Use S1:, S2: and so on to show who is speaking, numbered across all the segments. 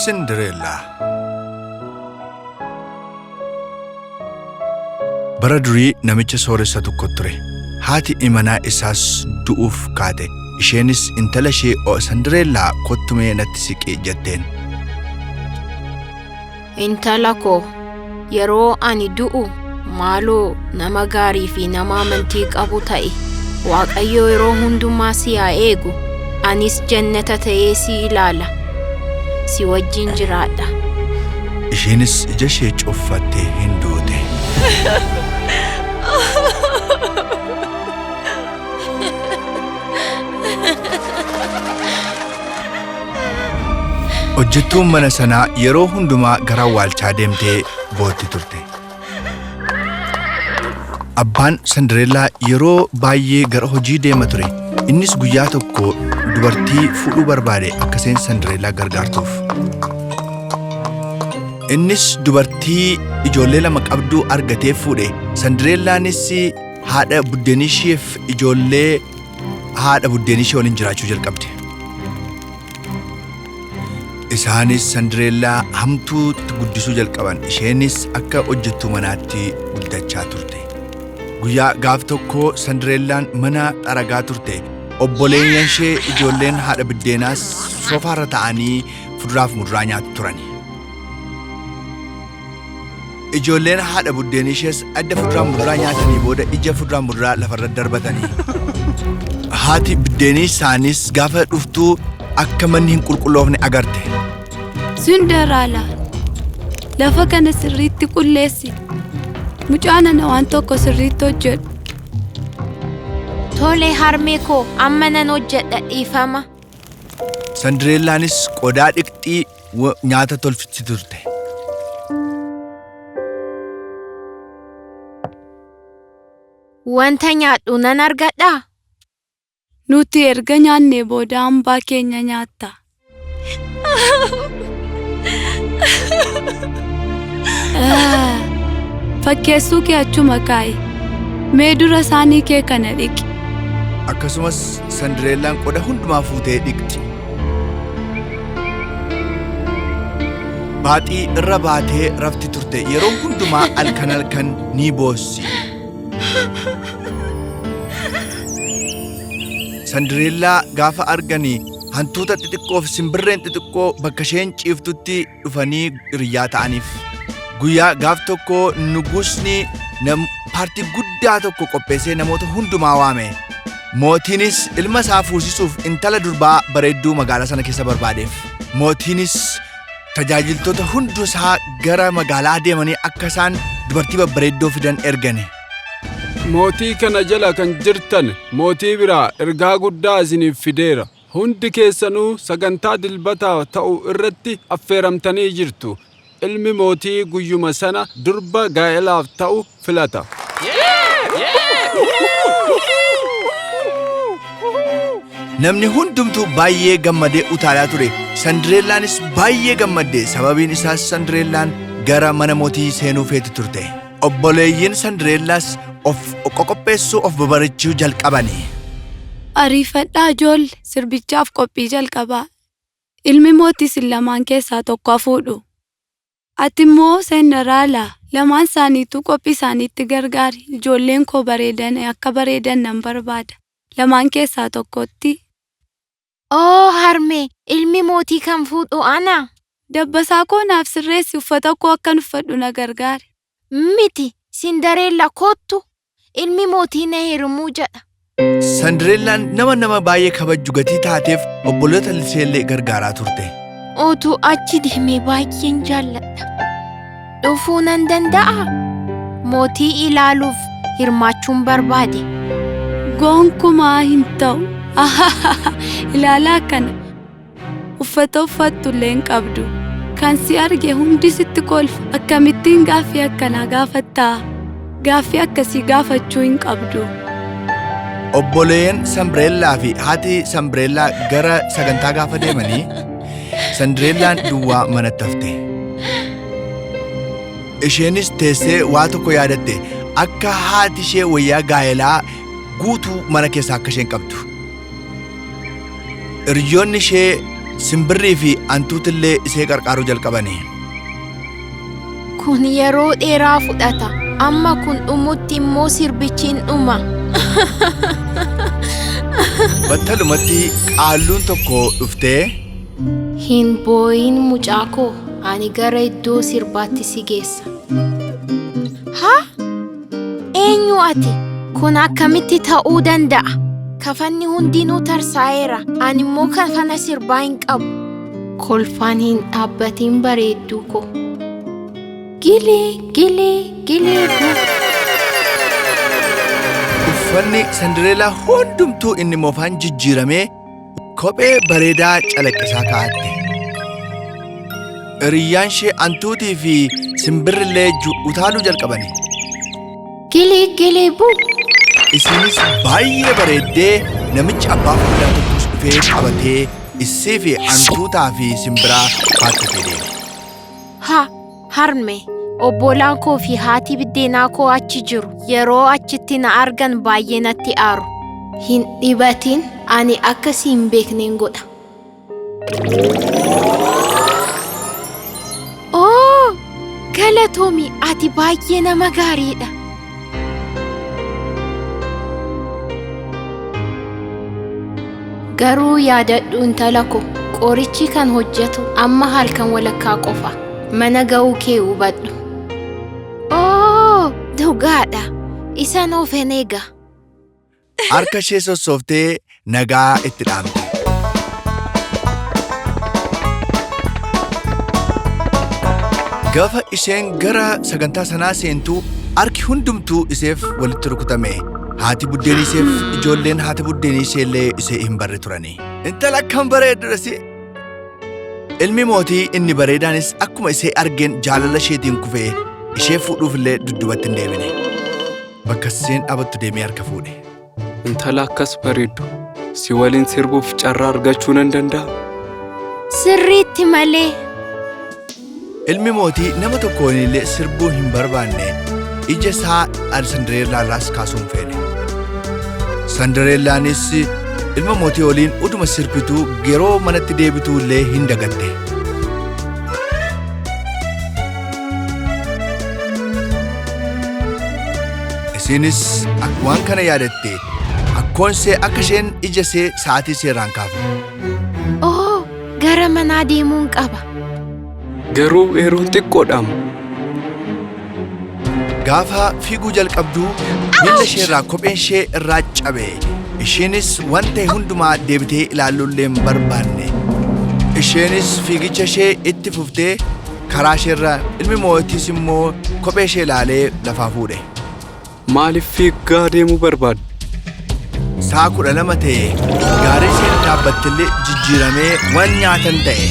S1: Sindireellaa. Bara durii namicha sooressa tokko ture. Haati imanaa isaas du'uuf kaate. Isheenis intala ishee Sindireellaa kottu mee natti siqi jetteen.
S2: Intala koo, yeroo ani du'u maaloo nama gaarii fi nama amantii qabu ta'i. Waaqayyo yeroo hundumaa si haa eegu. Anis jannata ta'ee si ilaala. Si wajjin jiraadha.
S1: Isheenis ija ishee cuffattee hin duute. Hojjettuun mana sanaa yeroo hundumaa gara awwaalchaa deemtee bootti turte. Abbaan Sindireellaa yeroo baay'ee gara hojii deema ture. Innis guyyaa tokko dubartii fuudhuu barbaade akka isheen Sindireellaa gargaartuuf. Innis dubartii ijoollee lama qabduu argatee fuudhe. Sindireellaanis haadha buddeenii isheef ijoollee haadha buddeenii ishee waliin jiraachuu jalqabde. Isaanis Sindireellaa hamtuutti guddisuu jalqaban. Isheenis akka hojjettuu manaatti guddachaa turte. Guyyaa gaaf tokko Sindireellaan mana xaragaa turte. Obboleeyyan ishee ijoolleen haadha buddeenaas soofaarra ta'anii fuduraa fi muduraa nyaatu turan. Ijoolleen haadha buddeenii ishees adda fuduraa muduraa nyaatanii booda ija fuduraa muduraa lafarra darbatanii. Haati buddeenii isaaniis gaafa dhuftuu akka manni hin qulqulloofne agarte.
S3: Sinderaalaa, lafa kana sirriitti qulleessi. Mucaan ana waan tokko sirriitti hojjedhu.
S2: Tole harmee koo, amma nan hojjedha dhiifama.
S1: Sindireellaanis qodaa dhiqxii nyaata tolfiti turte.
S2: Wanta nyaadhu nan argadhaa?
S3: Nuti erga nyaannee booda hambaa keenya nyaatta. Fakkeessuu kee achuma kaa'i. Mee dura saanii kee kana dhiqi.
S1: Akkasumas Sindireellaan qoda hundumaa fuutee dhiqxi. Baaxii irra baatee rafti turte. Yeroo hundumaa halkan halkan ni boossi. Sindireellaa gaafa arganii hantuuta xixiqqoo fi simbirreen xixiqqoo bakka isheen ciiftutti dhufanii hiriyyaa ta'aniif. Guyyaa gaaf tokko nugusni paartii guddaa tokko qopheessee namoota hundumaa waame. Mootiinis ilma isaa fuusisuuf intala durbaa bareedduu magaalaa sana keessa barbaadeef. Mootiinis tajaajiltoota hundusaa gara magaalaa deemanii akka isaan dubartii babbareeddoo fidan ergane.
S4: Mootii kana jala kan jirtan mootii biraa ergaa guddaa isiniif fideera. Hundi keessanuu sagantaa dilbataa ta'u irratti affeeramtanii jirtu. Ilmi mootii guyyuma sana durba gaa'elaaf ta'u filata.
S1: Namni hundumtuu baay'ee gammadee utaalaa ture. Sindireellaanis baay'ee gammadde. Sababiin isaas Sindireellaan gara mana mootii seenuu feeti turte. Obboleeyyiin Sindireellaas of qoqopheessuu of babarechuu jalqabani.
S3: Ariifadhaa ijoolle, sirbichaaf qophii jalqabaa. Ilmi mootii isin lamaan keessaa tokko haa fuudhu. Ati immoo Sinderaalaa, lamaan isaaniituu qophii isaaniitti gargaari. Ijoolleen koo bareedan akka bareedan nan barbaada. Lamaan keessaa tokkotti.
S2: Oo harmee, ilmi mootii kan fuudhu ana.
S3: Dabbasaa koo naaf sirreessi, uffata koo akkan uffadhu na gargaari.
S2: Miti, Sindareella kottu. Ilmi mootii na heerumuu jedha.
S1: Sindireellaan nama nama baay'ee kabajju gatii taateef obboloota isheellee gargaaraa turte.
S2: Utuu achi deemee baay'een jaalladha. Dhufuu nan danda'aa? Mootii ilaaluuf hirmaachuun barbaade.
S3: Gonkumaa hin ta'u. Ilaalaa kana. Uffata uffattu illee hin qabdu. Kan si arge hundi sitti kolfa. Akkamittiin gaaffii akkanaa gaafattaa? Gaaffii akkasii gaafachuu hin qabdu.
S1: Obboleeyyan Sindireellaa fi haati Sindireellaa gara sagantaa gaafa deemanii Sindireellaan duwwaa manatti hafte. Isheenis teessee waa tokko yaadatte, akka haati ishee wayyaa gaa'elaa guutuu mana keessaa akka isheen qabdu. Hiriyoonni ishee Simbirrii fi hantuutillee ishee qarqaaruu jalqabani.
S2: Kun yeroo dheeraa fudhata. Amma kun dhumutti immoo sirbichi hin dhuma.
S1: Battalumatti qaalluun tokko dhuftee
S2: Hin boo'in mucaa koo, ani gara iddoo sirbaatti si geessa. Haa? Eenyu ati? Kun akkamitti ta'uu danda'a? Kafanni hundinuu tarsaa'eera. Ani immoo kafana sirbaa hin qabu. Kolfaan hin dhaabbatin bareedduu koo. Gilee, gilee, gilee guu.
S1: Uffanni Sandareelaa hundumtuu inni moofaan jijjiiramee kophee bareedaa calaqqisaa kaa'atte. Hiriyyaan ishee hantuutii fi simbirrillee utaaluu jalqabani.
S2: Gilee, gilee buu.
S1: Isinis baay'ee bareeddee namichi abbaa fardaa tokkos dhufee qabatee isii fi hantuutaa fi simbiraa baattatee deeme.
S2: Ha, harme, obbolaan koo fi haati biddeenaa koo achi jiru. Yeroo achitti na argan baay'ee natti aaru. Hin dhibatin, ani akka si hin beekneen godha. Oo, galatoomi, ati baay'ee nama gaariidha. Garuu yaadadhu intala ko, qorichi kan hojjetu amma halkan walakkaa qofa. Mana ga'uu kee hubadhu. Oo, dhugaadha. Isa nuuf hin eega.
S1: Harka ishee sossooftee nagaa itti dhaamte. Gaafa isheen gara sagantaa sanaa seentuu harki hundumtuu isheef walitti rukutame. Haati buddeenii isheef ijoolleen haati buddeenii ishee illee ishee hin barre turani. Intala akkam bareeddudha si! Ilmi mootii inni bareedaanis akkuma ishee argeen jaalala isheetiin kufee ishee fuudhuuf illee dudduubatti hin deebine. Bakka isheen dhaabattu deemee harka fuudhe.
S5: Intala akkas bareeddu si waliin sirbuuf carraa argachuu nan danda'a?
S2: Sirriitti malee.
S1: Ilmi mootii nama tokkoon illee sirbuu hin barbaanne ija isaa Sandareellaarraas kaasuu hin feene. Sandareellaanis ilma mootii waliin utuma sirbituu yeroo manatti deebituu illee hin dagatte. Isiinis waan kana yaadatte akkoon ishee akka isheen ija ishee sa'aatii seeraan kaafte.
S2: Oo, gara manaa deemuun qaba.
S5: Garuu yeroon xiqqoodhaam.
S1: Gaafa fiiguu jalqabduu miilla ishee irraa kopheen ishee irraa cabe. Isheenis waan ta'e hundumaa deebitee ilaaluu illee hin barbaanne. Isheenis fiigicha ishee itti fuftee karaa isheerra ilmi mootiis immoo kophee ishee ilaalee lafaa fuudhe.
S5: Maaliif fiigaa deemuu barbaadde?
S1: Sa'a 12 ta'e gaarii isheen dhaabbattillee jijjiiramee waan nyaatan ta'e.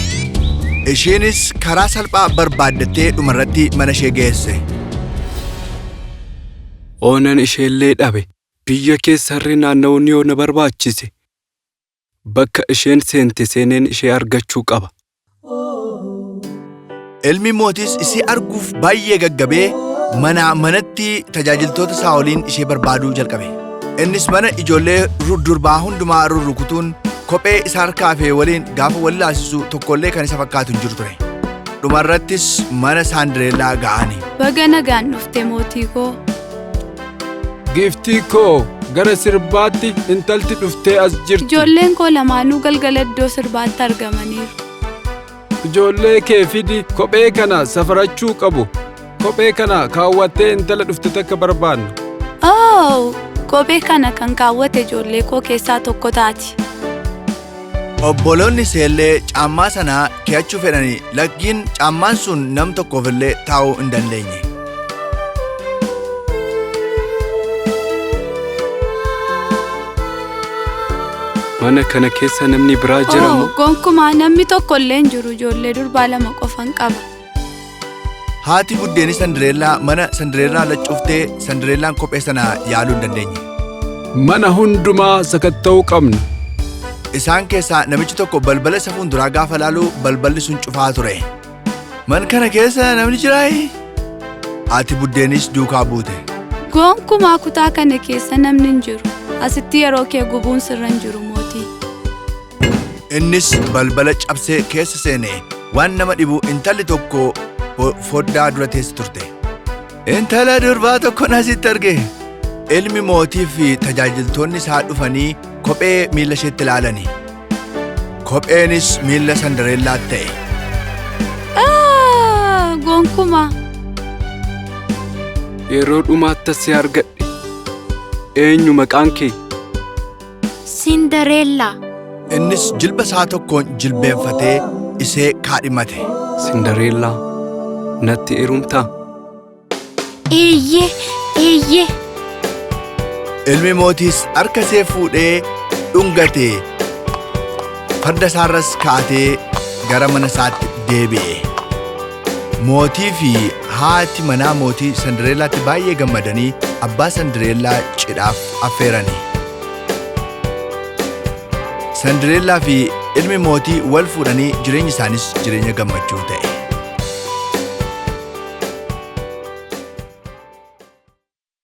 S1: Isheenis karaa salphaa barbaaddattee dhumarratti mana ishee geesse.
S5: Oonan isheellee dhabe. Biyya keessarri naanna'uun yoo na barbaachise. Bakka isheen seente seeneen ishee argachuu qaba.
S1: Ilmi mootiis ishee arguuf baay'ee gaggabee manaa manatti tajaajiltoota isaa waliin ishee barbaaduu jalqabe. Innis mana ijoollee durbaa hundumaa rurrukutuun kophee isa harkaa fi waliin gaafa wal ilaalchisu tokkollee kan isa fakkaatu hin jiru ture. Dhumarrattis mana Saandireellaa ga'ani.
S3: Baga nagaan dhufte mootii koo.
S4: Giiftii koo gara sirbaatti intalti dhuftee as jirti.
S3: Ijoolleen koo lamaanuu galgala iddoo sirbaatti argamaniiru.
S4: Ijoollee kee fidi kophee kana safarachuu qabu. Kophee kana kaawwattee intala dhufte takka barbaanna.
S3: Oo, kophee kana kan kaawwate ijoollee koo keessaa tokko taati.
S1: Obboloonni isheellee caammaa sana ke'achuu fedhanii laggiin caammaan sun nam tokkoof illee taa'uu hin dandeenye.
S5: Mana kana keessa namni biraa jira
S3: Oo,
S5: moo?
S3: gonkumaa namni tokko illee hin jiru ijoollee durbaa lama qofan qaba.
S1: Haati buddeenii Sandareellaa mana Sandareellaa laccuuftee Sandareellaan kophee sana yaaluu hin dandeenye.
S4: Mana hundumaa sakatta'uu qabna.
S1: Isaan keessaa namichi tokko balbala isa fuulduraa gaafa laalu balballi sun cufaa ture. Mana kana keessa namni jiraayi? Haati buddeenis duukaa buute.
S3: Gonkumaa kutaa kana keessa namni hin jiru. Asitti yeroo kee gubuun sirra hin jiru mootii.
S1: Innis balbala cabsee keessa seene. Waan nama dhibu intalli tokko foddaa dura teessi turte. Intala durbaa tokkon asitti arge. Ilmi mootii fi tajaajiltoonni isaa dhufanii kophee miilla isheetti ilaalani. Kopheenis miilla Sandareellaa ta'e.
S3: Ah, gonkumaa.
S5: Yeroo dhumaatti si argadhe. Eenyu maqaan kee?
S2: Sindareellaa.
S1: Innis jilba isaa tokkoon jilbeenfatee isee kaadhimate.
S5: Sindareellaa, natti heerumtaa?
S2: Eeyyee, eeyyee.
S1: Ilmi mootiis harka ishee fuudhee dhungate. Farda isaarras kaa'atee gara mana isaatti deebi'e. Mootii fi haati manaa mootii Sandareellaatti baay'ee gammadanii abbaa Sandareellaa cidhaaf affeerani. Sandareellaa fi ilmi mootii wal fuudhanii jireenyi isaanis jireenya gammachuu ta'e.